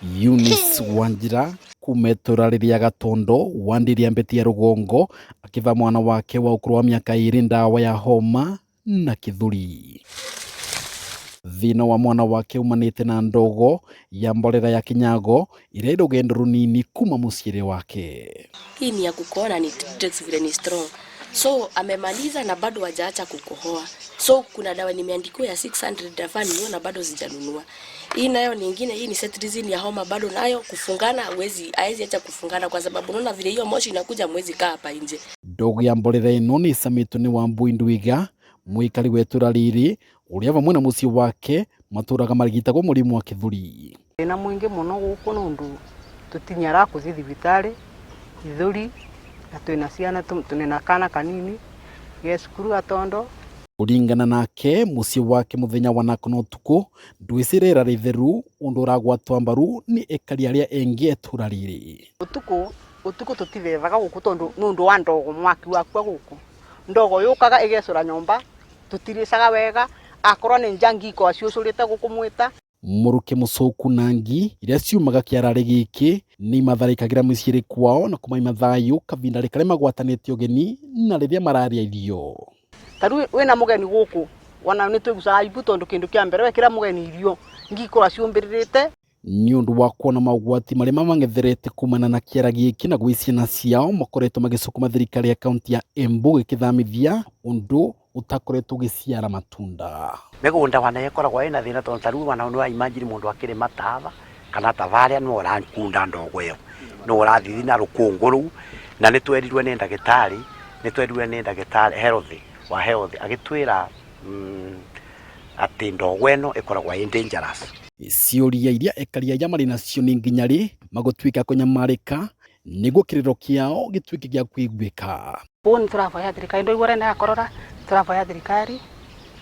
Eunice Wanjira kuma itura rĩrĩa Gatondo wandi rĩa Mbeti ya Rũgongo akĩva mwana wake wa ũkũrũ wa mĩaka 2 ndawa ya homa na kĩthũri. Thĩna wa mwana wake umanĩte na ndogo ya mborera ya Kinyago ĩrĩa ĩ rũgendo rũnini kuma mũciĩrĩ wake. Hii ni ya kukohoa na ni Trix vile ni strong. So amemaliza na bado hajaacha kukohoa. So kuna dawa nimeandikiwa ya 600 nafaa ninunue na bado sijanunua. Hii nayo ni ingine, hii ni cetirizine ya homa bado nayo kufungana hawezi haezi acha kufungana kwa sababu unaona vile hiyo moshi inakuja mwezi kaa hapa nje. Ndogo ya mborera ĩno nĩ ĩcamĩtwo nĩ Wambui Ndwiga mũikari wa itũra rĩrĩ ũrĩa vamwe na mũciĩ wake matũraga marigitagwo mũrimũ wa kĩthũri. Thĩna mũingĩ mũno gũkũ nũndũ tũtinyara kũthiĩ thibitarĩ ithũri na twĩna ciana twĩna kana kanini ge cukuru Gatondo. Kũringana nake mũciĩ wake mũthenya wa nako na ũtukũ ndwĩsĩ rĩera rĩtheru ũndũ ũragwatwa mbaru nĩ ekari arĩa engi itũra rĩrĩ. Ũtukũ ũtukũ tũtivethaga gũkũ tondũ nũndũ wa ndogo mwaki wakua gũkũ ndogo yũkaga ĩgecũra nyũmba tũtirĩcaga wega akorwo nĩ njangi ikoragwo ciũcũrĩte gũkũ mwĩta. Mũrukĩ mũcũku na ngi iria ciumaga kĩararĩ gĩkĩ nĩ imatharĩkagĩra mĩciĩ kwao na kũmaima thayũ kavinda karĩa magwatanĩte ũgeni na rĩrĩa mararĩa irio. Ta rĩu wĩna mũgeni gũkũ ona nĩ tũigucaga aibu tondũ kĩndũ kĩa mbere wekĩra mũgeni irio ngi ikoragwo ciũmbĩrĩrĩte. Nĩ ũndũ wa kuona maũgwati marĩa mamang'etherete kumana na kĩara gĩkĩ na gwĩ ciana ciao makoretwo magĩcukuma thirikari ya kaunti ya Embu gĩkĩthamithia ũndũ ũtakoretwo ũgĩciara matunda. Mĩgũnda wana ĩkoragwo ĩna thĩna tondũ ta rĩu wana nĩ imagine mũndũ akĩrĩma tava kana tabarĩa no ũrakunda ndogo ĩyo no ũrathithi na rũkũngũ rũu na nĩ twerirwe nĩ ndagĩtarĩ nĩ twerirwe nĩ ndagĩtarĩ health wa health agĩtwĩra atĩ ndogo ĩno ĩkoragwo ĩ dangerous. Ciũria iria ekari aya marĩ nacio nĩ nginya rĩ magũtuĩka kũnyamarĩka nĩguo kĩrĩro kĩao gĩtuĩke gĩa kũiguĩka. Ũũ nĩ tũravoya thirikari ndoigua ũrĩa ndĩrakorora tũravoya thirikari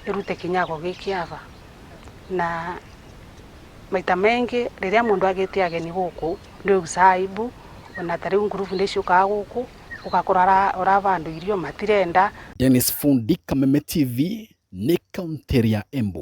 ĩrute kinyago gĩkĩ ava na maita mengi rĩrĩa mũndũ agĩte ageni gũkũ nĩ ũigucaga aibu ona ta rĩu ngurubu nĩ ciũkaga gũkũ ũgakora ũravandwo irio matirenda. Dennis Fundi, Kameme TV, nĩ kaunti ya Embu.